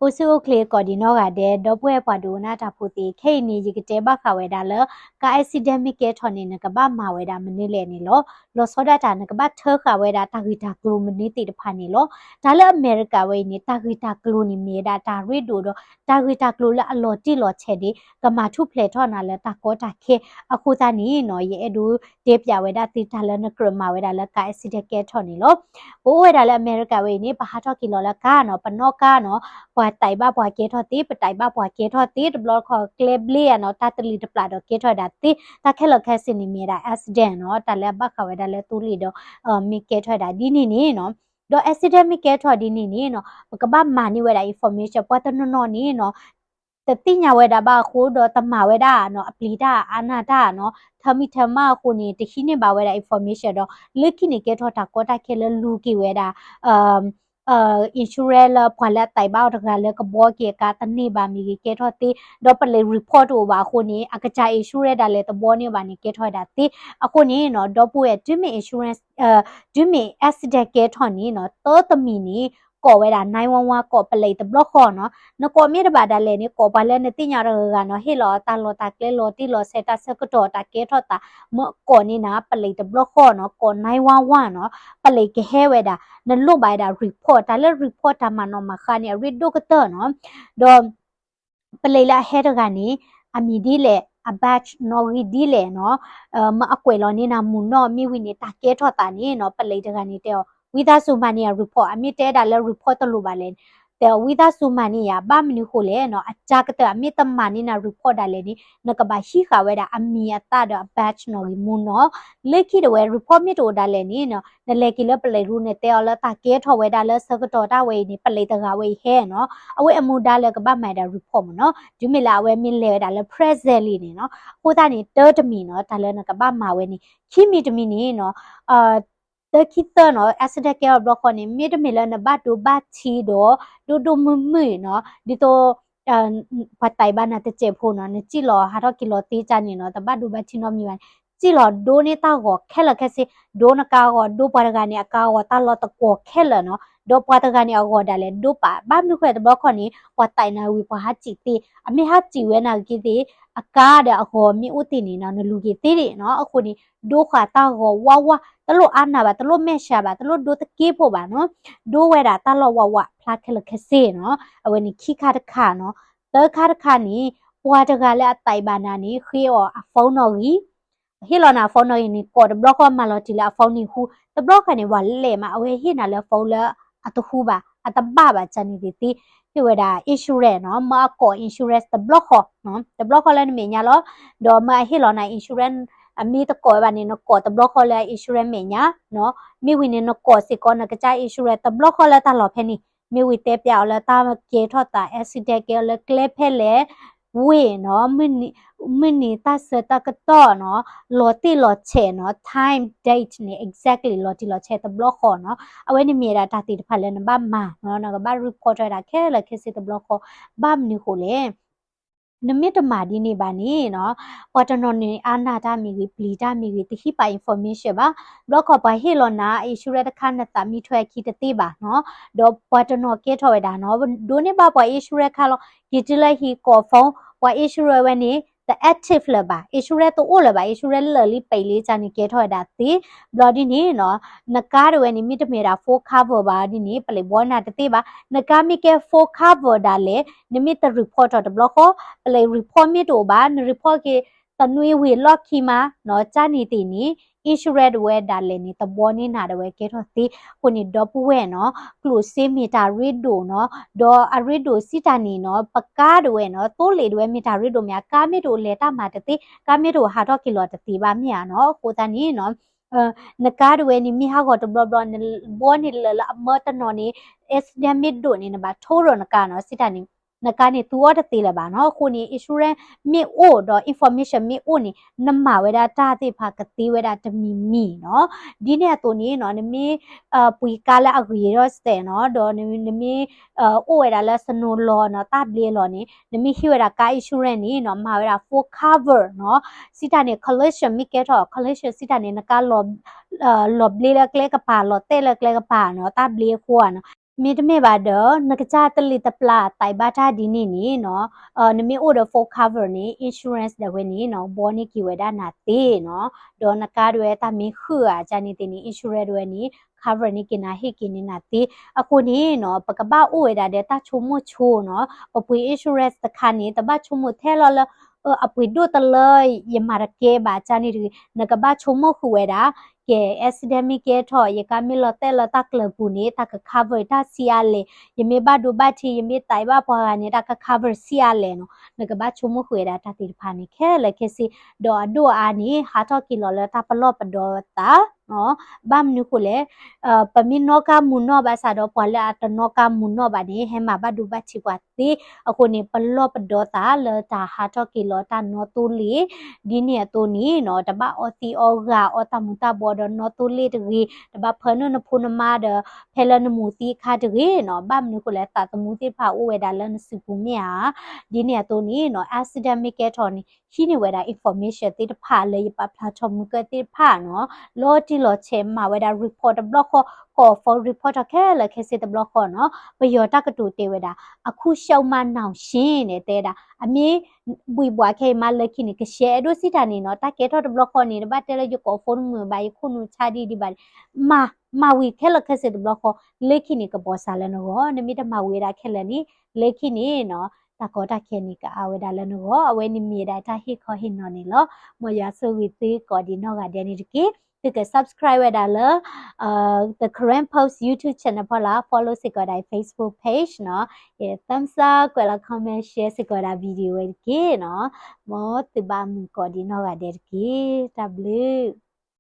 အိၣ်ဆူၣ်အိၣ်ချ့ကိးဒံးနီၢ်ဂၤဒဲး ဒီပုၢ်ဝဲၢ်ပှၤဒိကနၣ်တၢ်ဖိသ့ၣ်, ခဲအံၤန့ၣ် ယကတဲဘၣ်ဃးဝဲဒၣ်လၢ car accident မ့ၢ်ကဲထီၣ်န့ၣ် နကဘၣ်မၤဝဲဒၣ်မနုၤလဲၣ်န့ၣ်လီၤ. လီၤဆီဒၣ်တၢ် နကဘၣ်ထၢဃာ်ဝဲဒၣ်တၢ်ဂ့ၢ်တၢ်ကျိၤမနုၤသ့ၣ်တဖၣ်န့ၣ်လီၤ. တၢ်လၢအမဲရကၤဝဲအံၤန့ၣ် တၢ်ဂ့ၢ်တၢ်ကျိၤန့ၣ်မ့ၢ်ဝဲဒၣ်တၢ်ရ့ဒိၣ်ဒီး တၢ်ဂ့ၢ်တၢ်ကျိၤလၢအလီၤတံၢ်လီၤဆဲးဒၣ် ကမၤထူၣ်ဖျဲးထီၣ်နၤလၢတၢ်ကီတၢ်ခဲအဃိသတးန့ၣ်နီၤ, ယအဲၣ်ဒိးတဲပျးဝဲဒၣ်သုတၢ်လၢနကြၢးမၤဝဲဒၣ်လၢ car accident ကဲထီၣ်န့ၣ်လီၤ. ပအိၣ်ဝဲဒၣ်လၢအမဲရကၤဝဲအံၤန့ၣ် ပဟးထီၣ်က့ၤလီၤလၢကါနီၤ, ပနီၣ်ကါနီၤ, ပှၤတၢ်ဘၣ်ပှၤကဲထီၣ်သ့, ပတၢ်ဘၣ်ပှၤကဲထီၣ်သ့, တဘျီတခီၣ်ကျဲဘျ့ဧါနီၤ, တၢ်တလံၤတပျၢ်ဒီးကဲထီၣ်ဝဲဒၣ်သ့, တၢ်ခဲလၢာ်ခဲဆ့န့ၣ်မ့ၢ်ဝဲဒၣ် accident နီၤ, တၢ်လၢအဘၣ်ဃးဝဲဒၣ်လၢသိလ့ၣ်ဒီး မ့ၢ်ကဲထီၣ်ဝဲဒၣ်ဒ်န့ၣ်န့ၣ်နီၤ, ဒီး accident မ့ၢ်ကဲထီၣ်ဒ်န့ၣ်န့ၣ်နီၤ, ပကဘၣ်မၤန့ၢ်ဝဲဒၣ် information ပှၤတနီၤနီၤန့ၣ်နီၤ တသ့ၣ်ညါဝဲဒၣ်ဘၣ်အဃိ ဒီးတမၤဝဲဒၣ်နီၤ, အပျံၤတၢ်အါနၢ်တၢ်နီၤ, ထၢမံထၢမးအဃိန့ၣ် တဟံးန့ၢ်ဘၣ်ဝဲဒၣ် information ဒီး လၢခံန့ၣ်ကဲထီၣ်တၢ်ကီတၢ်ခဲလၢလူၤက့ၤဝဲဒၣ် insurance လၢပှၤလၢအသးဘၣ်အီၤတဂၤလၢကဘှီက့ၤအကါတန့ၢ်ဘၣ်မ့ၢ်ဂ့ၤ ကဲထီၣ်သ့, ဒီးပလံး report တအိၣ်ဘၣ်အဃိန့ၣ် အကစၢ် insurance ဒၣ်လဲာ်တဘှီန့ၢ်ဘၣ်န့ၣ် ကဲထီၣ်ဝဲဒၣ်သ့. အဃိန့ၣ်နီၤ ဒီပုၢ်ဝဲၢ် တုၤမ့ၢ် insurance တုၤမ့ၢ် accident ကဲထီၣ်န့ၣ်နီၤ သၢတမံၤန့ၣ် ကိးဝဲဒၣ် nine one one ကိးပလံးတဘျီဃီနီၤ. နကိးမ့ၢ်တဘၣ်ဒၣ်လဲာ်န့ၣ် ကိးပှၤလၢနသ့ၣ်ညါတဂၤဂၤနီၤ, ဟ့ၣ်လီၤအသးလီၤတၢ်ကျဲလီၤတံၢ်လီၤဆဲး တၢ်ဆၢကတီၢ်တၢ်ကဲထီၣ်သး မ့ၢ်ကိးန့ၢ်နၤ ပလံးတဘျီဃီနီၤ, ကိး nine one one နီၤ, ပလံးကဟဲဝဲဒၣ်, နလိၣ်ဘၣ်ဝဲဒၣ် report တၢ်လၢ report တၢ်မၤနီၣ်မၤဃါန့ၣ် အရ့ဒိၣ်ကတၢၢ်နီၤ. ဒီး ပလံးလၢအဟဲတဂၤန့ၣ် အမံၤဒ်လဲၣ်, အ badge နီၣ်ဂံၢ်ဒ်လဲၣ်နီၤ, မ့ၢ်အကွဲးလီၤန့ၢ်နၤမူၤနီၣ် မ့ၢ်ဝံၤန့ၣ် တၢ်ကဲထီၣ်သးန့ၣ်နီၤ, ပလံးတဂၤန့ၣ်တဲအီၤ ဝံသးစူၤမၤန့ၢ်ယၤ report, အမ့ၢ်တဲဒၣ်လၢ report တလိၣ်ဘၣ်လဲၣ်, တဲအီၤ ဝံသးစူၤမၤန့ၢ်ယၤ ဘၣ်မနုၤဃိလဲၣ်နီၤ, အကၢကတၢၢ် အမ့ၢ်တမၤန့ၢ်နၤ report ဒၣ်လဲာ်န့ၣ် နကဘၣ်ဟံးဃာ်ဝဲဒၣ်အမံၤအသၣ်ဒီးအ badge နီၣ်ဂံၢ်မူၤနီၣ်. လၢခံတဝဲ report မ့ၢ်တအိၣ်ဒၣ်လဲာ်န့ၣ်နီၤ, နလဲၤက့ၤလၢပလံးရူ နတဲအီၤလၢတၢ်ကဲထီၣ်ဝဲဒၣ်လၢဆၢကတီၢ်တၢ်ဝဲအံၤန့ၣ် ပလံးတဂၤဝဲအံၤဟဲနီၤ, အဝဲအမူဒါလၢကဘၣ်မၤဒၣ် report မ့ၢ်နီၤ, တုၤမ့ၢ်လၢအဝဲမ့ၢ်လဲၤဝဲဒၣ်လၢ presently န့ၣ်နီၤ. အဃိသတးန့ၣ် တၢတမံၤနီၤ တၢ်လၢနကဘၣ်မၤဝဲန့ၣ်, ခံမံၤတမံၤန့ၣ်နီၤ တၢခံသၢနီၤ accident ကဲထီၣ်တဘျီဃီန့ၣ် မ့တမ့ၢ်လၢနဘၣ်ဒိဘၣ်ထံးဒီး ဒိၣ်ဒိၣ်မုၢ်မုၢ်နီၤ, ဒ်သိး ပှၤသးဘၣ်နၤတစဲးဖိနီၤ, နစံၣ်လီၤဟးထီၣ်က့ၤလီၤသ့ကၢ်န့ၣ်နီၤ, တဘၣ်ဒိဘၣ်ထံးနီတမံၤဘၣ်န့ၣ်, စံၣ်လီၤဒိန့ၢ်တၢ်ဂီၤခဲလၢာ်ခဲဆ့, ဒိနကါဂီၤ ဒိပှၤတဂၤန့ၣ် အကါဂီၤ တၢ်လီၢ်တကွီၤခဲလၢာ်နီၤ, ဒီးပှၤတဂၤန့ၣ်အဂီၤဒၣ်လဲာ် ဒိပာ် ဘၣ်မနုၤဃိတဘျီခီန့ၣ် ပှၤသးနၤဝံၤ ပှၤဟးစံၣ်သ့, အမ့ၢ်ဟးစံၣ်ဝဲနာ်က့သ့ၣ် အကါဒီးအဂီၤမ့ၢ်အိၣ်သ့န့ၣ်နီၤ နလူၤက့ၤသ့ဒၣ်နီၤ, အဃိန့ၣ် ဒိဃာ်တၢ်ဂီၤဝးဝး, တလိၣ်အါနၢ်ဘၣ်, တလိၣ်မဲာ်ဆှးဘၣ်, တလိၣ်ဒိတက့ဖိဘၣ်နီၤ, ဒိဝဲဒၣ်တၢ်လီၢ်ဝးဝး ဖျါခဲလၢာ်ခဲဆ့နီၤ, အဝဲန့ၣ်ခံခါတခါနီၤ, သၢခါတခါန့ၣ် ပှၤတဂၤလၢအသးဘၣ်နၤန့ၣ် ဃ့အီၤအ phone နီၣ်ဂံၢ် ဟ့ၣ်လီၤနၤအ phone နီၣ်ဂံၢ်န့ၣ် ကိးတဘျီဃီမၤလီၤတံၢ်လၢအ phone န့ၣ်ဟူ, တဘျီဃီန့ၣ် ပှၤလဲၣ်မး အဝဲဟ့ၣ်နၤလၢ phone လၢအတဟူဘၣ်, အတဘၣ်ဘၣ် ကန့ၣ်သ့ၣ်သ့, ဟ့ၣ်ဝဲဒၣ် insurance နီၤ, မ့ၢ်အကိး insurance တဘျီဃီ, တဘျီဃီလၢနမဲာ်ညါလီၤ, ဒီးမ့ၢ်အဟ့ၣ်လီၤနၤ insurance အမ့ၢ်တကိးဝဲဘၣ်န့ၣ် နကိးတဘျီဃီလၢ insurance မဲာ်ညါ, မ့ၢ်ဝံၤန့ၣ် နကိးစ့ၢ်ကီးနကစၢ် insurance တဘျီဃီလၢတၢ်လီၢ်ဖဲန့ၣ်, မ့ၢ်ဝံၤတဲပျးအီၤလၢတၢ်ကဲထီၣ်သး accident ကဲအီၤလၢကျဲဖဲလဲၣ် ဝ့ၢ်နီၤ, မုၢ်နံၤတၢ်ဆၢတၢ်ကတီၢ်နီၤ, လီၤတံၢ်လီၤဆဲးနီၤ, time date န့ၣ် exactly လီၤတံၢ်လီၤဆဲးတဘျီဃီနီၤ, အဝဲန့ၣ်မ့ၢ်ဝဲဒၣ်တၢ်သ့ၣ်တဖၣ်လၢနဘၣ်မၤနီၤ, နကဘၣ် report ဝဲဒၣ်ခဲလၢာ်ခဲဆ့တဘျီဃီ, ဘၣ်မနုၤဃိလဲၣ် နမ့ၢ်တမၤဒ်န့ၣ်ဘၣ်န့ၣ်နီၤ, ပှၤတနီၤန့ၣ် အါနၢ်တၢ်မ့ၢ်ဂ့ၤ ပျံၤတၢ်မ့ၢ်ဂ့ၤ တဟံးပာ် information ဘၣ်, ဘျီခီပှၤဟ့ၣ်လီၤနၤ insurance တခါ နသးမံထွဲအခံတသ့ဘၣ်နီၤ, ဒီးပှၤတနီၤကဲထီၣ်ဝဲဒၣ်နီၤ, ဒိးန့ၢ်ဘၣ်ပှၤ insurance ခါလီၤ, က့ၤတုၤလၢဟံၣ်ကိး phone, ပှၤ insurance ဝဲန့ၣ် တ active လၢၤဘၣ်, insurance တအိၣ်လၢၤဘၣ်, insurance လၢာ်လံပံးလံကန့ၣ် ကဲထီၣ်ဝဲဒၣ်သ့, ဘျီဒ်န့ၣ်နီၤ, နကါတဝဲန့ၣ် မ့တမ့ၢ်ဒၣ် full cover ဘၣ်ဒ်န့ၣ် ပလံးဘှီနၤတသ့ဘၣ်, နကါမ့ၢ်ကဲ full cover ဒၣ်လဲာ် နမ့ၢ်တ report ထီၣ်တဘျီဃီ, ပလံး report မ့ၢ်တအိၣ်ဘၣ်, န report က့ၤ တနွံဝံၤလီၢ်ခံမးနီၤ, ကန့ၣ်သ့ၣ်န့ၣ် insurance တဝဲဒၣ်လဲာ်န့ၣ် တဘှီန့ၢ်နၤတဝဲကဲထီၣ်သ့, အဃိန့ၣ် ဒီပုၢ်ဝဲၢ်နီၤ, ကျိၣ်စ့မ့ၢ်တၢ်ရ့ဒိၣ်နီၤ, ဒီးအရ့ဒိၣ်စံးတၢ်န့ၣ်နီၤ, ပကါတဝဲနီၤ, သိလ့ၣ်တဝဲမ့ၢ်တၢ်ရ့ဒိၣ်မ့ၢ် အကါမ့ၢ်တအိၣ်လဲၤတၢ်မၤတသ့, ကါမ့ၢ်တအိၣ်ဟးထီၣ်က့ၤလီၤတသ့ဘၣ်မ့ၢ်ဧါနီၤ, အဃိသတးန့ၣ်နီၤ နကါတဝဲန့ၣ် မ့ၢ်ဟးဂီၤတဘျီဘျီ နဘှီန့ၢ်လၢာ်လၢအမၢတနီၤန့ၣ် accident မ့ၢ်ဒိၣ်န့ၣ် နဘၣ်ထိရိၤနကါနီၤ, စံးတၢ်န့ၣ် နကါန့ၣ်သူအီၤတသ့လၢၤဘၣ်နီၤ, အဃိန့ၣ် insurance မ့ၢ်အိၣ်ဒီး information မ့ၢ်အိၣ်န့ၣ် နမၤဝဲဒၣ်တၢ်သ့ၣ်တဖၣ်ကသ့ဝဲဒၣ်တမံၤမံၤနီၤ, ဒ်န့ၣ်အသိးန့ၣ်နီၤ နမ့ၢ် ပှ့ၤကါလၢအဂ့ၤထီၣ်စဲးနီၤ, ဒီးနမ့ၢ် အိၣ်ဝဲဒၣ်လၢ snow လီၤနီၤ, တၢ်ဘျ့လီၤန့ၣ် နမ့ၢ်ဟ့ၣ်ဝဲဒၣ်ကါ insurance န့ၣ်နီၤ မၤဝဲဒၣ် full cover နီၤ, စံးတၢ်န့ၣ် collision မ့ၢ်ကဲထီၣ် collision စံးတၢ်န့ၣ် နကါ လီၤဘျ့လၢကျဲကပၤ လီၤတဲာ်လၢကျဲကပၤနီၤ, တၢ်ဘျ့အဃိဧါနီၤ မ့တမ့ၢ်ဘၣ်ဒီး နကစၢ်တလံၤတပျၢ်သးဘၣ်တၢ်ဒ်န့ၣ်န့ၣ်နီၤ, နမ့ၢ်အိၣ်ဒီး full cover န့ၣ် insurance ဒၣ်ဝဲန့ၣ်နီၤ ဘီန့ၢ်က့ၤဝဲဒၣ်နၤသ့နီၤ, ဒီးနကါဒၣ်ဝဲတၢ်မ့ၢ်ဃုာ်ဧါ ကန့ၣ်သ့ၣ်န့ၣ် insurance ဒၣ်ဝဲန့ၣ် cover န့ၢ်က့ၤနၤ ဟ့ၣ်က့ၤန့ၢ်နၤသ့. အဃိန့ၣ်နီၤ ပကဘၣ်အိၣ်ဝဲဒၣ်ဒီးတၢ်ဆိကမိၣ်ဆိနီၤ, ပပှ့ၤ insurance တခါန့ၣ် တဘၣ်ဆိကမိၣ်ထဲလီၤလၢ အပှ့ၤဒိၣ်တလၢ ယမၤတကဲဘၣ် ကန့ၣ်တဂ့ၤ, နကဘၣ်ဆိကမိၣ်ဃုာ်ဝဲဒၣ် ကဲ accident မ့ၢ်ကဲထီၣ် ယကါမ့ၢ်လီၤတဲာ်လၢတၢ်ကျၢၤပူၤန့ၣ် တၢ်က cover တၢ်ဆံးအါလဲၣ်, ယမ့ၢ်ဘၣ်ဒိဘၣ်ထံး ယမ့ၢ်သးဘၣ်ပှၤဂၤန့ၣ် တၢ်က cover ဆံးအါလဲၣ်နီၤ, နကဘၣ်ဆိကမိၣ်ဃုာ်ဝဲဒၣ်တၢ်သ့ၣ်တဖၣ်န့ၣ် ခဲလၢာ်ခဲဆ့, ဒီးအဒိၣ်အါန့ၣ် ဟးထီၣ်က့ၤလီၤလၢတၢ်ပလီၢ်ပဒီသး ဘၣ်မနုၤဃိလဲၣ်, ပမ့ၢ်နီၣ်ကါမူးနီၣ်ဘၣ်ဆၣ်ဒီး ပှၤလၢအတနီၣ်ကါမူးနီၣ်ဘၣ်န့ၣ် ဟဲမၤဘၣ်ဒိဘၣ်ထံးပှၤသ့. အဃိန့ၣ် ပလီၢ်ပဒီသးလၢတၢ်ဟးထီၣ်က့ၤလီၤတၢ်နီၣ်သိလ့ၣ်, ဒ်န့ၣ်အသိးန့ၣ်နီၤ တဘၣ်အီသံးအီဂၤ အီတၢ်မူၤတၢ်ဘှီးဒီးနီၣ်သိလ့ၣ်တဂ့ၤ, တဘၣ်ဖၢနုာ်နဖိနမါဒီး ဖဲလၢနမူၤသံအခါတဂ့ၤနီၤ, ဘၣ်မနုၤဃိလဲၣ် သးသမူသ့ၣ်တဖၣ်အိၣ်ဝဲဒၣ်လၢနစုပူၤမ့ၢ်ဧါ. ဒ်န့ၣ်အသိးန့ၣ်နီၤ accident မ့ၢ်ကဲထီၣ်န့ၣ် ဟံးန့ၢ်ဝဲဒၣ် information သ့ၣ်တဖၣ်လၢယပာ်ဖျါထီၣ်မုၢ်ကၢၢ်သ့ၣ်တဖၣ်နီၤ, လီၤတံၢ်လီၤဆဲးမၤဝဲဒၣ် report တဘျီဃီ, ကိး phone report ထီၣ်ခဲလၢာ်ခဲဆ့တဘျီဃီနီၤ, ပယီၤတၢ်ကတိၤတဲဝဲဒၣ် အခုရှုံးမှနောင်ရှင်းန့ၣ် တဲဒၣ် အမ့ၢ်ဘှံးဘှီးခဲအံၤမးလၢခံန့ၣ် ကရှဲအဲၣ်ဒိၣ်စံးတၢ်န့ၣ်နီၤ, တၢ်ကဲထီၣ်တဘျီဃီန့ၣ် တဘၣ်တဲလၢယကိး phone တမုာ်ဘၣ် ယခိၣ်နူာ်ဆါဒ်ဒ်ဘၣ်န့ၣ်, မၤဝံၤခဲလၢာ်ခဲဆ့တဘျီဃီ, လၢခံန့ၣ် ကဘီစၢ်လၢနဂီၢ်, နမ့ၢ်တမၤဝံၤဝဲဒၣ်ခဲလၢာ်န့ၣ် လၢခံန့ၣ်နီၤ တၢ်ကီတၢ်ခဲန့ၣ် ကအါဝဲဒၣ်လၢနဂီၢ်, အဝဲန့ၣ်မ့ၢ်ဝဲဒၣ်တၢ်ဟ့ၣ်ခီဟ့ၣ်နီၤန့ၣ်လီၤ. မ်ယွၤဆိၣ်ဂ့ၤသုကိးဒံးနီၢ်ဂၤဒဲးန့ၣ်တက့ၢ်. သုက subscribe ဝဲဒၣ်လၢ The Karen Post YouTube channel ဖီလာ်, follow စ့ၢ်ကီးဒၣ်အံၤ Facebook page နီၤ, က thumbs up ကွဲးလီၤ comment share စ့ၢ်ကီးဒၣ် video ဝဲတက့ၢ်နီၤ. မ်သုဘၣ်မုာ်ကိးဒံးနီၢ်ဂၤဒဲးတက့ၢ်. တၢ်ဘျုး